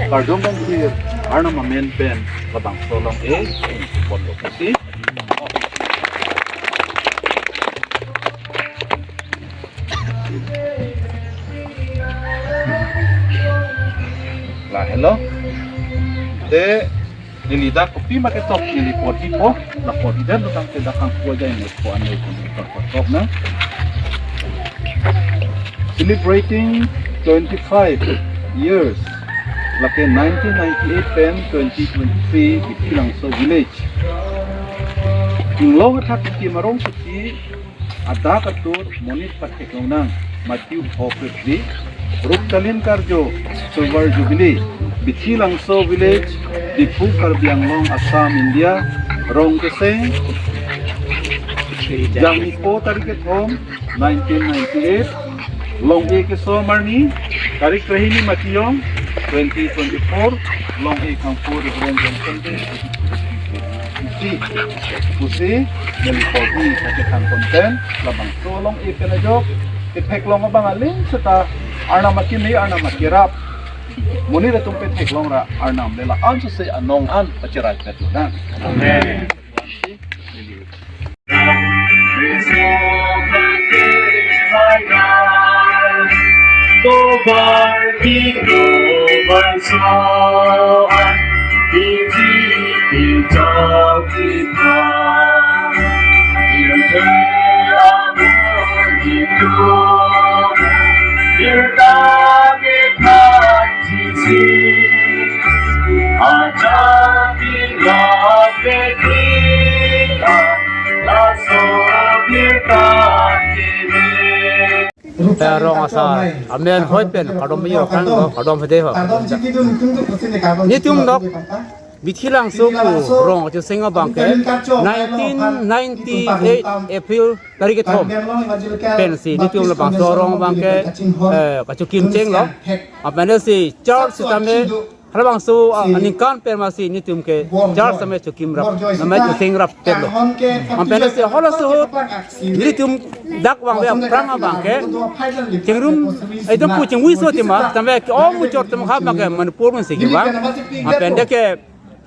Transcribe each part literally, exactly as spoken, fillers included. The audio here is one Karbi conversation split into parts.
Kardom bangkir, Arnam amen pen labangso along e, pon lo kasi. Lahelo. Te neli dak kopi ma ketok neli pon-ipo, la pon-idet lo tangte dak kangpu aja neli pon-an lo pon-an lo pon-an lo na. Celebrating twenty-five years, lake nineteen ninety-eight pen twenty twenty-three, Bithi Langso Village. Inglong athak kikim arong suti adak atur monit pathek longnang, Matthew Hopefree, Ruptalin Karjo, Silver Jubilee, Bithi Langso Village, Diphu, Karbi Anglong, Assam, India, rong keseng, Jangmi po tarik kethom, nineteen ninety-eight, long e keso marni, tarik krehini Matiyong, twenty twenty-four, long e kangpu Reverend Johnson Bey, pusi, pusi, neli pon-i kachethan konten, labangso long e pen ajok, kethek long abang aling seta, Arnam akimi, Arnam akirap, monit atum kethek long ra, Arnam le la-an sose anong an pacherai pet lonang. Amen. Eh, rong asar amen hoi pen kardom mi rok kang ko, kardom hede ho. Netum nok Bithi Langso pu rong kacheseng abang ke nineteen ninety-eight April tarik kethom pensi netum labangso arong abang ke, eh, kachokim chenglo. Lapen si church sitame halabangso, ah, aningkan pen masi netum ke church tame chokim rap, name choseng rap petlo. Lapen si halaso ahut netum dak vangve aphrang abang ke chengrum, eh, dom pu chengvui so tema, tame ke-ong muchot tema ha abang ke Manipur pensi kevang. Lapen de ke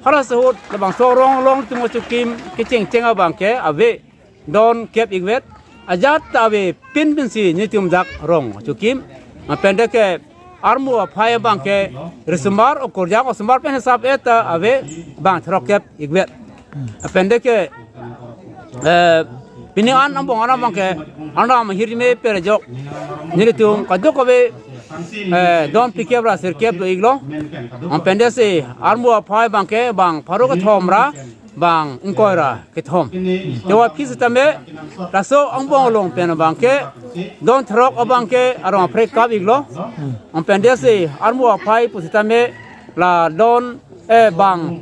halaso ahut labangso arong along netum chokim kecheng cheng abang ke ave don kep-ikvet, ajat ta avepin pensi netum dak rong chokim. Lapen de ke armu aphai abang ke risomar okorjang osomar pen hisap eta ave bang throk kep-ikvet. Lapen de ke, eh, pining an angbong an abang ke Arnam ahirjume pen ajok netum kadokave, eh, don phlikep ra sirkep do-iklo. Lapen de si armu aphai abang ke bang pharo kethom ra bang ingkoi ra kethom. Tewa phli sitame laso angbong along pen abang ke don throk abang ke arong aphrek kap-iklo. Lapen de si armu aphai pusitame la don, eh, bang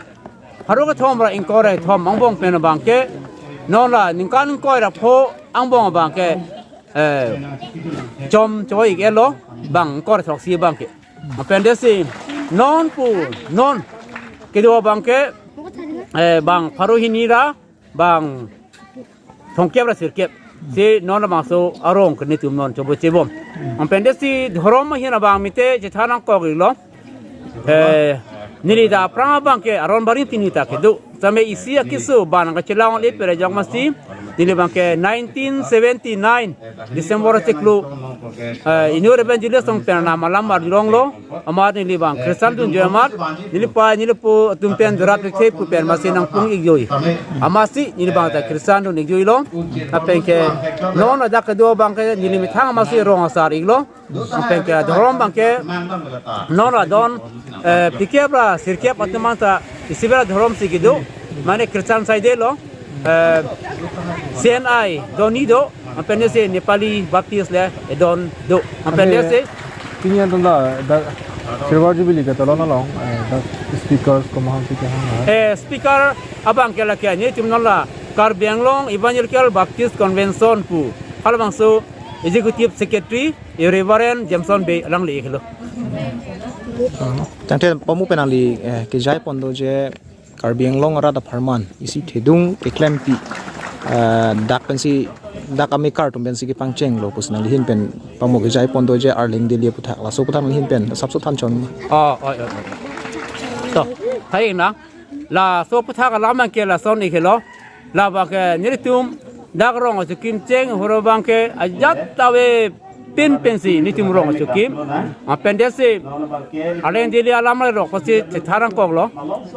pharo kethom ra ingkoi ra kethom angbong pen abang ke non la ningkan ingkoi ra pho angbong abang ke, eh, chom choi-ik-etlo bang ingkoi ra throksi abang ke. Lapen de si non pu non kedo abang ke, eh, bang pharo hini ra bang thomkep ra sirkep si non labangso arong ke netum non chobo chebom. Lapen de si dhorom ahin abang mite chethan nangkok-iklo. Eh, neli dak aphrang abang ke aron barim tini ta kedo. Tame isi akeso bang nangkachelang le pere jok masi neli abang ke nineteen seventy-nine December achiklo, eh, Inut Evangelist along pen Arnam alam arjulonglo. Amat neli bang Christian dunjoi amat, neli pa neli po atum pen dorap thekthe pu pen masi nangpung-ikjoi. Amatsi neli bang ta Christian dun-ikjoilo. Lapen ke non adak kedo abang ke neli methang amatsi rong asar-iklo. Lapen ke dhorom abang ke non la don, eh, phlikep ra sirkep atum abang ta isivet ra dhorom si kedo, mane Christian side lo, eh, C N I don-i do, lapen de si Nepali Baptist le edon do. Lapen de si pini an tunda dak Silver Jubilee ke tolon along, eh, dak speakers komahan si kehang ha. Eh, speaker abang ke lake netum non la Karbi Anglong Evangelical Baptist Convention pu halabangso Executive Secretary, eh, Reverend Jameson Bey alangli helo. Tangte pamu pen nangli, eh, kejai pon do je Karbi Anglong arat apharman isi thedung keklempi, eh, dak pensi dak amekar atum pensi kepangchenglo pusi nangli ahin pen pamu kejai pon do je Arleng Deli aputhak, laso aputhak nangli ahin pen asapso than chon. Oh, oh, oh, oh. To, thainang. Laso aputhak alam abangke lason ik helo. Labangke nelitum dak rong achukim cheng horo abangke ajat ta ave pin pensi nelitum rong achukim. Apendesi Arleng Daily alam le rok pasi chethan nangkoklo.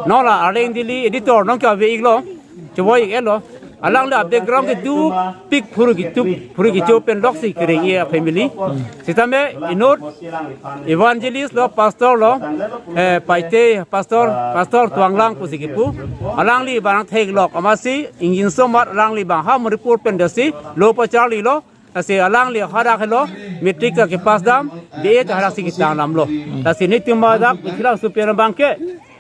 Non la Arleng Daily editor nonke ave iklo. Chevoi ik-etlo. Alangli a-background ke dopik, phurui kecho, phurui kecho pen loksi kereng-i a-family. Sitame inut evangelist lo, pastor lo, eh, Paite pastor, Pastor Tuanglang pusi kipu. Alangli abang theklok amatsi ingjinso amat alangli abang ha Manipur pen dasi lo pacharlilo. Lasi alangli hadak helo, matric ta kepass dam, B A ta hadaksi ketang damlo. Lasi nelitum hadak Mithilang Supen abangke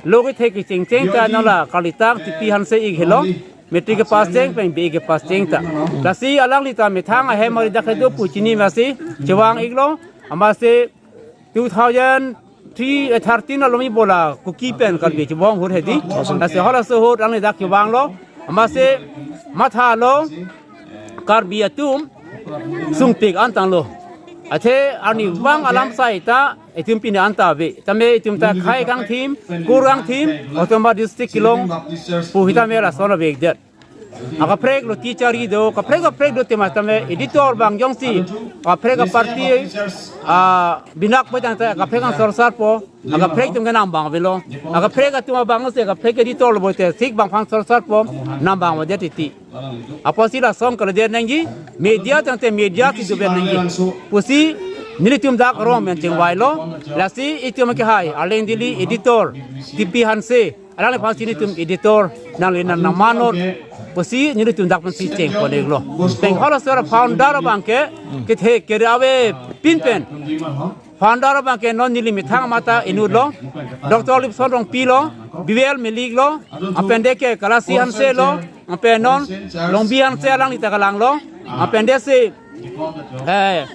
lo kethe kecheng cheng ta non la kalitang T P Hanse ik helo, matric kepass cheng pen B A kepass cheng ta. Lasi alangli ta methang ahem ari dak kedo pu chini amatsi chevang iklo, amatsi two thousand three, eh, thirteen along ibola Kuki pen Karbi chibong ahut hedi. Lasi halaso ahut alangli dak chevanglo. Amatsi mathalo Karbi atum sungpik an tanglo. Athe arnivang alam sai ta itum pini an ta ave. Tame itum ta khei kangthim, kur kangthim, Autonomous District kelong pu sitame lason avekdet. Akaprek lo teacher do, kaprek kaprek do tema tame editor abang jongsi, kaprek a-party, ah, binak pai tangte kaprek angsor sarpo, akaprek atum ke nang bang avelo, akaprek atum abang si, akaprek editor lo pulote, sik bang angsor sarpo, nang bang avedet titi. Apotsi lason kalidet nangji, media tangte media si dover nangji. Pusi nelitum dak rong pen chingvailo, lasi itum ke hai, Arleng Daily editor, T P Hanse, alangliphan si nelitum editor, nangli nang nangmanot, pusi nelitum dak pensi chengpon iklo. Pen halaso a-founder abangke, kethe kere ave pin pen. Founder abangke non neli methang amat ta inutlo, Doctor Lipson Rongpi lo, B L Melik lo, apende ke Kalasi Hanse lo, apen non Longbi Hanse alangli ta kalanglo, apendesi, eh,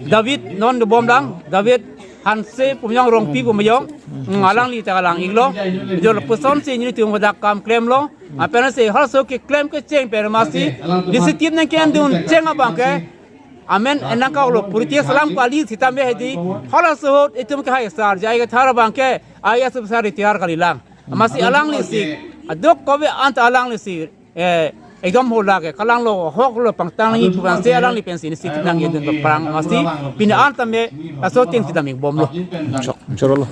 David non dobom lang, David Hanse pu ma jong, Rongpi pu ma jong, mm, alangli ta kalang iklo. Jo lapuson si nelitum hadak kam klemlo, apensi halaso keklem kecheng pen amatsi, disitip nang kendun cheng abangke, amen enang kau lo, puriti salam kali sitame hedi, halaso ahut itum ke hai sar, jai ke thar abangke, I A S officer retire kalilang. Amatsi alangli si, aduk kove an ta alangli si, eh, ekdom hola ke, kalanglo, hok lo, pangtang nangji pu pensi alangli pensi nisi nang yedun paprang, amatsi, pini an tame, laso tin sitame bomlo. Chok, chorolo.